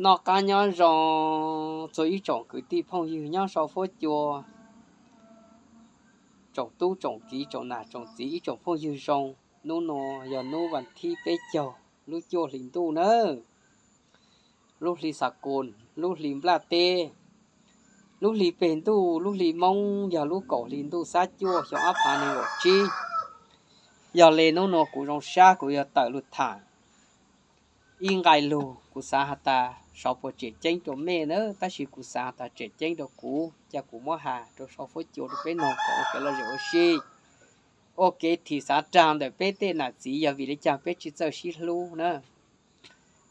Noj qab nyob zoo txhua ib tsoom kwv tij phooj ywg nyob sau fuab cua, tsoom tub tsoom kiv tsoom nam tsoom txiv ib tsoom phooj ywg zoo. Hnub nua yog hnub vas thib peb caug lub cuaj hli ntuj nawb, lub hli xa kus, lub hli nplaj teb, lub hli peg ntuj, lub hli Moob yog lub kaum hli ntuj xab cuaj xyoo ob phav nees nkaum tsib. Yog le hnub nua kuv zoo sab kuv yuav tawm lug tham ib nqai lug, kuv xaav has tas xyov puas tseem ceeb rua mej na, tab sis kuv xaav has tas tseem ceeb rua kuv, ca kuv muab has rua sau fuab cua rua peb noog koom ua kev lom zem ua si, ua kev thim xaav raag ntawm peb tej nam txiv. Yog vim le caag peb tsi txawj sib hlub na?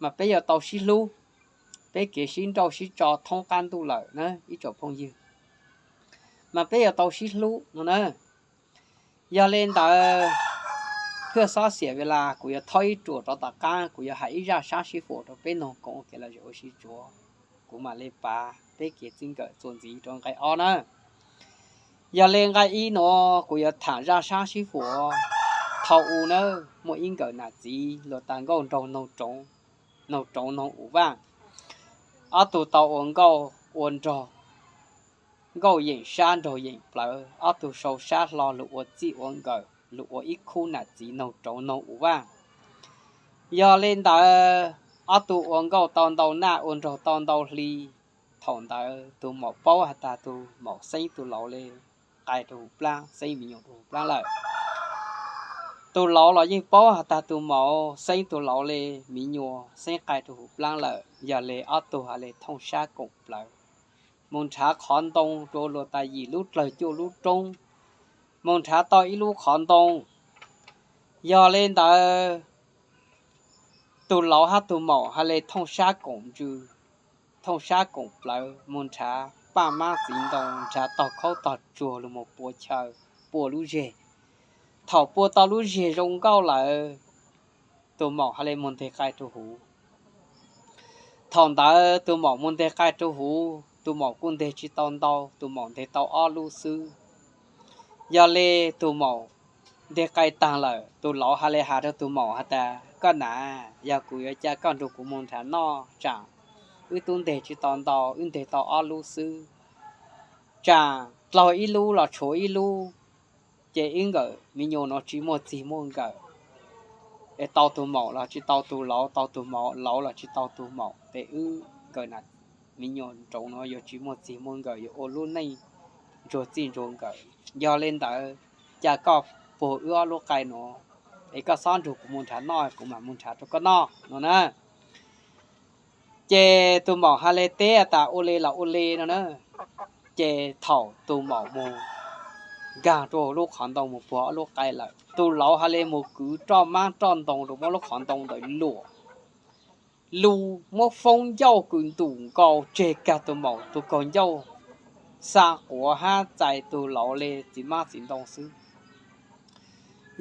Mas peb yuav tau sib hlub, peb kev sib nrauj sib tso thoob qab ntuj lawm na ib tsoom phooj ywg, mas peb yuav tau sib hlub no na. Yog le ntawd, phuaj xob xiam ves las, kuv yuav thaub ib ruam rov tom qaab, kuv yuav has ib zaj sab sib huam rua peb noog koom ua kev lom zem ua si tsuav, kuv mam le pav peb kev txij nkawm txuas ntxiv rua nqai ob na. Yog le nqai ib nuav kuv yuav tham zaj sab sib huam. Thaum u na, muaj ib nkawm nam txiv luag tas nkauj nraug noog roov, noog roov noog ua vaaj. Ob tug tau ua nkauj ua nraug, nkauj yeem sab nraug yeem plawv, ob tug sau sab hlo lug ua txij ua nkawm, lug ua ib khub nam txiv noog roov noog ua vaaj. Yog le ntawd, ob tug ua nkauj tau ntau naj ua nraug tau ntau hli. Thaum ntawd tus maum paub has tas tus maum xeeb tus laus le qai rua huv plaab, xeeb miv nyuas rua huv plaab lawm. Tus laus los yeej paub has tas tus maum xeeb tus laus le miv nyuas xeeb qai rua huv plaab lawm. Yog le ob tug has le thooj sab koom plawv, moog nrhav qhov ntoo rua luag tas yim lub dlawg cuaj lub roob, moog nrhav tau ib lub qhov ntoo. Yog le ntawd, tus laus hab tus maum has le thooj sab koom ntsws, thooj sab koom plawv moog nrhav paaj mab txiv ntoo, nrhav tog khaub tog tsuag lug moog pua chaw, pua lub zeg. Thaum pua tau lub zeg zoo nkauj lawm, tus maum has le moog nteg qai rua huv. Thaum ntawd tus maum moog nteg qai rua huv, tus maum kuj nteg tsi tau ntau, tus maum nteg tau ob lub xwb. Yog le tus maum nteg qai taag lawm, tus laus has le has rua tus maum has tas, koj nam, yog kuv yuav ca koj nrug kuv moog nrhav noj, tsaam wb tub nteg tsi tau ntau, wb nteg tau ob lub xwb, tsaam dlaug ib lub los tshuav ib lub, ces wb nkawm miv nyuas nuav tsi muaj txig muaj nkawm. Es tau tus maum los tsi tau tus laus, tau tus maum, laus los tsi tau tus maum, ces wb nkawm nam miv nyuas nroov nuav yuav tsi muaj txig muaj nkawm, yuav ua lub neej ntsuag txij ntsuag nkawm. Yog le ntawd, ca koj puag wb ob lub qai nuav, es koj xob nrug kuv moog nrhav noj, kuv mam moog nrhav rua koj noj no na. Ces tus maum has le teb tas ua le los ua le no na. Ces thaum tus maum moog nkaag rua lub qhov ntoo moog puag ob lub qai lawm, tus laus has le moog kwv roj mab roj ntoo rua muab lub qhov ntoo ntawd luam lug muab foob ncauj kws ntum nkaus tseg kag tus maum tus kaug ncauj, xa quav hab txais tus laus le txiv mab txiv ntoo xwb.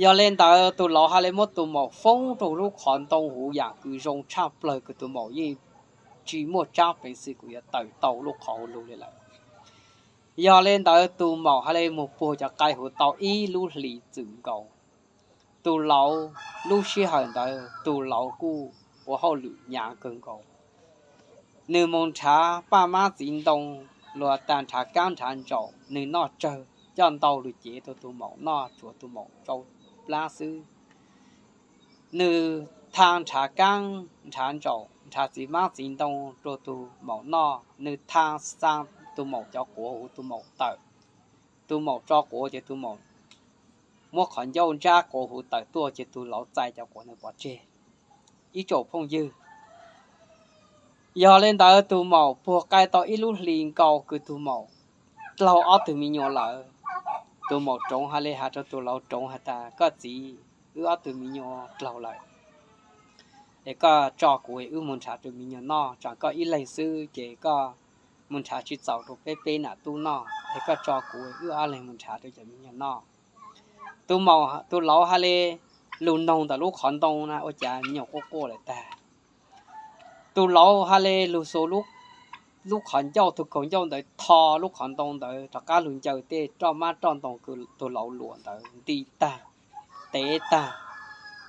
Yog le ntawd tus laus has le muab tus maum foob rua lub qhov ntoo huv yaam kws zoo tshaj plawg kws tus maum yeej tsi muaj tsaab peev xwm kws yuav tawm tau lub qhov huv lug le lawm. Yog le ntawd tus maum has le moog puag cov qai huv tau ib lub hlis txwm nkaus. Tus laus lub sij hawm ntawd tus laus kuj ua hauj lwm nyav kawg nkaus. Nwg moog nrhav paaj mab txiv ntoo, luag tas nrhav kaab nrhav ntsaum, nwg noj tsawg coj ntau lug cev rua tus maum noj, tsuav tus maum tsau plab xwb. Nwg tha nrhav kaab nrhav ntsaum, nrhav txiv mab txiv ntoo rua tus maum noj, nwg tha xa tus maum cov quav huv tus maum tawm. Tus maum tso quav ces tus maum muab qhov ncauj ntsab quav huv tawm tuaj ces tus laus txais cov quav ntawd pov tseg. Ib tsoom phooj ywg, yog le ntawd tus maum puag qai tau ib lub hlis nkaus kws tus maum dlaug ob tug miv nyuas lawm. Tus maum roov has le has rua tus laus roov has tas, koj txiv, wb ob tug miv nyuas dlaug lawm, es koj tso kuv wb moog nrhav tus miv nyuas noj, tsaam koj ib leeg xwb ces koj moog nrhav tsi txaus rua peb peb nam tub noj, es koj tso kuv wb ob leeg moog nrhav rua cov miv nyuas noj. Tus maum, tus laus has le lug noog ntawm lub qhov ntoo na ua cas miv nyuas quaj quaj lawm tag. Tus laus has le lug xuas lub qhov ncauj, tus kaug ncauj ntawd tho lub qhov ntoo ntawd rov qab lug ncaws tej roj mab roj ntoo kws tus laus luam ntawd nti tag, tev tag.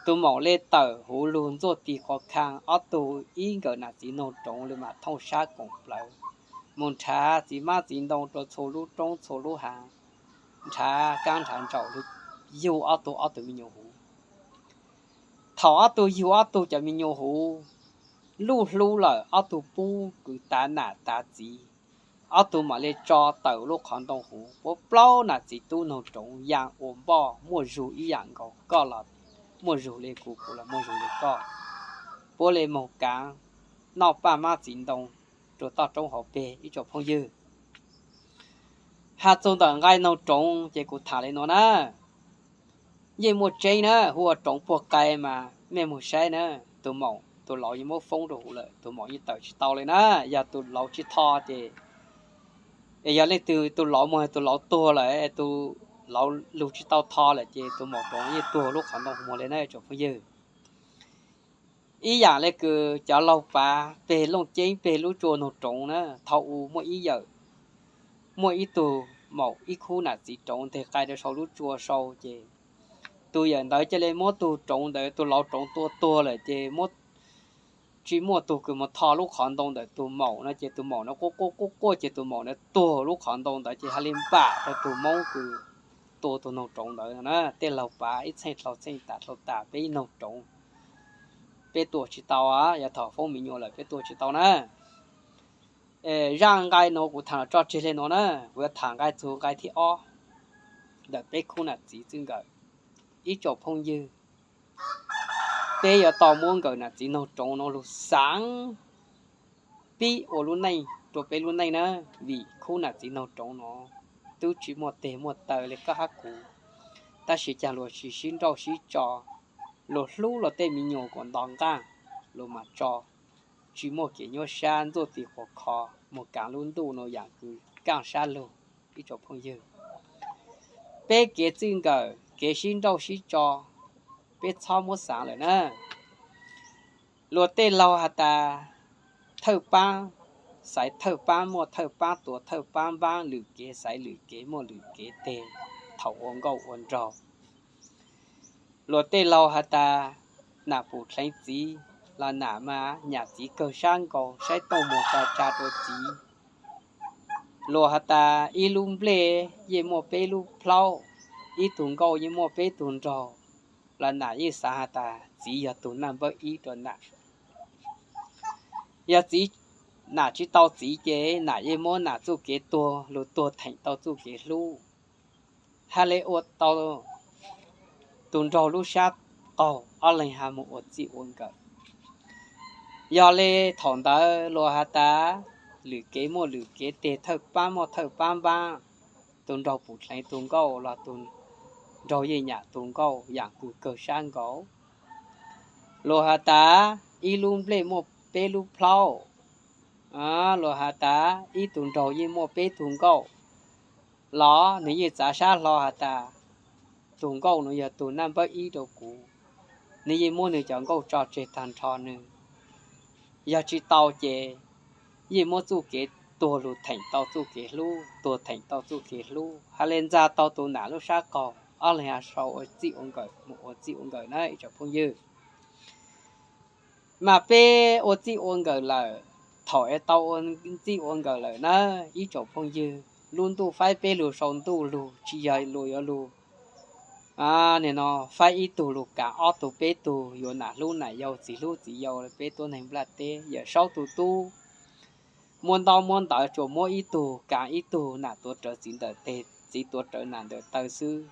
Tus maum le tawm huv lug ntxuaj tig qhuav kha, ob tug ib nkawm nam txiv noog roov li mas thooj sab koom plawv, mus nrhav txiv hmab txiv ntoo rua txhua lub roob txhua lub haav, nrhav kaab nrhav ntsaum lug yug ob tug ob tug me nyuam huv. Thaum ob tug yug ob tug cov me nyuam huv luj hlub lawm, ob tug pub kws tav nam tav txiv, ob tug mam le tso tawm lub qhov ntoo huv puab plaub nam txiv tub noog roov yaa ua npoj muaj zug ib yaam nkaus, koj los muaj zug le kuv, kuv los muaj zug le koj. Puab le moog kaav noj paj hmab txiv ntoo rua toj roob hauv peg ib tsoom phooj ywg. Has txug ntawm nqai noog roov ces kuv tham le nuav na. Yeej muaj tseeb na, hu ua roov puag qai mas mej moog saib na, tus maum tus lauv yeej muab foob rua huv lawm, tus maum yeej tawm tsis tau le na. Yog tus lauv tsis tho ces, es yog leej twg tus lauv moog tus lauv tuag lawm, tus lauv lug tsis tau tho lawm ces tus maum roov yeej tuag lub qhov ntoo huv le na tsoom phooj ywg. Ib yaam le kws cov laug pav peg Looj Ceeb peg lub tsua noog roov na, thaum u muaj ib yawm, muaj ib tug maum ib khub nam txiv roov nteg qai rua sau lub tsua sau ces tus yawm ntawd ca le muab tug roov ntawd, tus lauv roov tua tuag lawm ces muab, tsis muaj tug kws moog tho lub qhov ntoo ntawm tus maum no ces tus maum no quaj quaj quaj quaj ces tus maum ntawd tuag lub qhov ntoo ntawd ces ha le npam rua tug moob kws tua tug noog roov ntawd na. Tej laug pav ib txheej dlhau txheej tas dlhau tas peb ib noog roov, peb tua tsis tau, yog thaum foob me nyuam lawm peb tua tsis tau na. Zaj nqai nuav kuv tham los tso tseg le nuav na, kuv yuav tham nqai txug nqai thib ob ntawm peb khub nam txiv txij nkawm. Ib tsoom phooj ywg, peb yuav tau muab nkawm nam txiv noog roov nuav lug xaav pib ua lub neej rua peb lub neej na, vim khub nam txiv noog roov nuav twb tsis muaj teg muaj taw le koj hab kuv, tab sis caag luag tsis sib nrauj sib tso, luag hlub luag tej me nyuam kuas nto nqaaj, luag mas tso, tsis muaj kev nyuaj sab ntxuaj tig quas kho, moog kaav lub ntuj nuav yaam kws kaaj sab lug. Ib tsoom phooj ywg, peb kev txij nkawm kev sib nrauj sib tso, peb txhob muab xaav lawm na. Luag tej laug has tas thawj paab xaiv thawj paab muaj thawj paab tuav, thawj paab npaab lwm kev xaiv lwm kev muaj lwm kev teg thaum ua nkauj ua nraug. Luag tej laug has tas nam pum dleev txiv los nam mas nyam txiv kawg sab nkaus, saib tooj muag tso tsa rua txiv. Luag has tas ib lub nplej yeej muaj peb lub plhaub, ib tug nkauj yeej muaj peb tug nraug, los nam yeej xaav has tas txiv yog tug naj npawb ib rua nam. Yog txiv, nam tsis tau txiv ces nam yeej muab nam txuj kev tuag lug tuag theem tau txuj kev hlub, hab le ua tau tug nraug lub sab qaug, ob leeg hab moog ua txij ua nkawm. Yog le thaum ntawd luag has tas lwm kev muaj lwm kev teg, thawj paab muaj thawj paab npaab, tug nraug pum dleev tug nkauj los tug nraug yeej nyam tug nkauj yaam kws kawg sab nkaus. Luag has tas ib lub nplej muaj peb lub plhaub, luag has tas ib tug nraug yeej muaj peb tug nkauj, los nwg yeej txav sab hlo has tas tug nkauj nuav yog tug naj npawb ib rua kuv, nwg yeej muab nwg cov nkauj tso tseg taag nrho nwg. Yog tsis tau ces yeej muab txuj kev tuag lug theem tau txuj kev hlub, tuag theem tau txuj kev hlub, hab le ntxag tau tug nam lub sab qaug, ob leeg hab sau ua txij ua nkawm, moog ua txij ua nkawm na ib tsoom phooj ywg. Mas peb ua txij ua nkawm lawm, thaum es tau ua txij ua nkawm lawm na ib tsoom phooj ywg, lub ntuj faib peb lug sau ntuj lug, tsis yog luag yuav lug, nim no faib ib tug lug kaav ob tug peb tug, yuav nam hlub nam yau txiv hlub txiv yau, peb tuab neeg nplaj teb yawm saub tug tub muaj ntaub muab ntawv tsuas muab ib tug kaav ib tug, nam tuav rawv txiv ntawm teg, txiv tuav rawv nam ntawm taw xwb.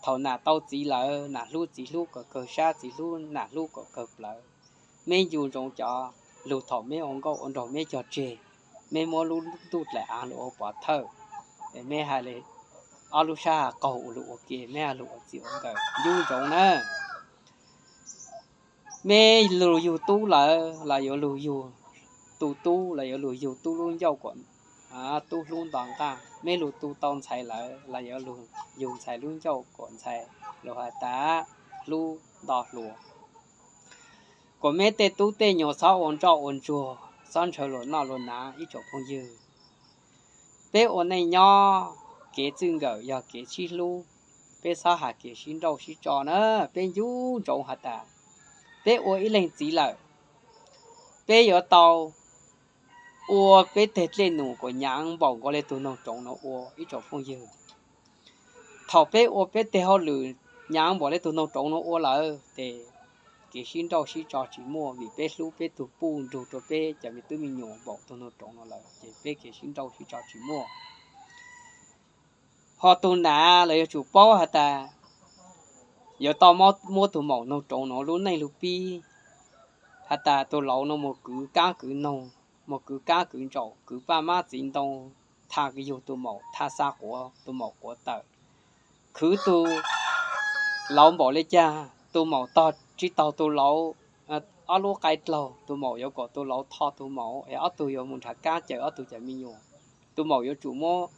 Thaum nam tau txiv lawm, nam hlub txiv hlub kom kawg sab, txiv hlub nam hlub kom kawg plawv. Meb ncu ntsoov cov lug thaum meb ua nkauj ua nraug meb cog tseg, meb muab lub ntuj dlaim av lug ua pov thawj, meb hais le ob lub sab hab qaug ua lug ua ke, meb hab lug ua txij ua nkawm ncu ntsoov na. Meb lug yug tub lawm los yuav lug yug, tu tub los yuav lug yug tub lub ncauj kom, tub hlub nto nqaj. Meb lug tu tau ntxhais lawm los yuav lug yug ntxhais lub ncauj kom ntxhais lug has tas hlub nto hluas, kom meb tej tub tej nyuam txhob ua ntsoj ua ntsuag, txhob ntshaw luag noj luag hnav ib tsoom phooj ywg. Peb ua neej nyob, kev txij nkawm yog kev sib hlub, Peb txhob has kev sib nrauj sib tso na, peb nco ntsoov has tas peb ua ib leeg txiv lawm, peb yuav tau ua peb tej dej num kom nyav npaum nkaus li tug noog roov no ua ib tsoom phooj ywg. Thaum peb ua peb tej hauj lwm nyav npaum li tug noog roov no ua lawm ces kev sib nrauj sib tso tsis muaj, vim peb hlub peb tug puj nrug rua peb cov me tub me nyuam npaum tug noog roov no lawm ces peb kev sib nrauj sib tso tsis muaj. Ho tug nam los yuav tsum paub has tas yuav tau muab tug maum noog roov no lub neej lug pib. Has tas tug laus no mus kwv kaab kwv noog, mus kwv kaab kwv ntsaum, kwv paj mab txiv ntoo, tha yug tug maum, tha xa quav tug maum quav tawm, khwv tug laus npaum le caag tug maum tog tsi taug tug laus ob lub qai dlaug, tug maum yuav kom tug laus tho tug maum es ob tug yuav mus nrhav kaab cawm ob tug cov me nyuam. Tug maum yuav tsum muab,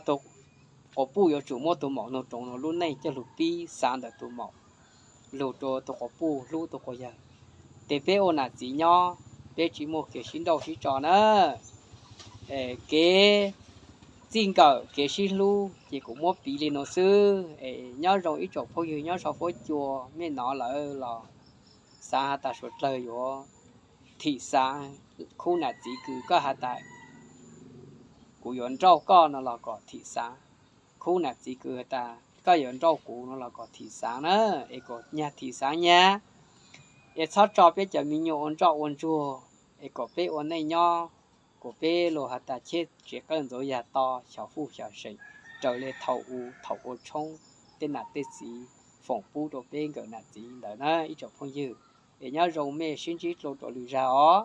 tug quas puj yuav tsum muab tug maum noog roov no lub neej coj lug pib xaav ntawm tug maum, lug rua tug quas puj hlub tug quas yawg. Ces peb ua nam txiv nyob peb tsi muaj kev sib nrauj sib tso na. Kev txij nkawm kev sib hlub ces kuv muab piv li no xwb es nyob zoo ib tsoom phooj ywg nyob sau fuab cua mej nov lawm los xaav has tas suav dlawg yuav thim xaav, khub nam txiv kws koj has tas kuv yuav nrauj koj no los kom thim xaav, khub nam txiv kws has tas koj yuav nrauj kuv no los kom thim xaav na, es kom nyag thim xaav nyag, es txhob tso peb cov me nyuam ua ntsoj ua ntsuag, es kom peb ua neej nyob, kom peb lug has tas cheb tsev qawj ntxuav yag to, xyov fuj xyov seem, raws le thaum u thaum ua tshoob tej nam tej txiv foom pub rua peb nkawm nam txiv ntawd na ib tsoom phooj ywg. Es nyob zoo mej sib ntsib dlua rua lwm zag os.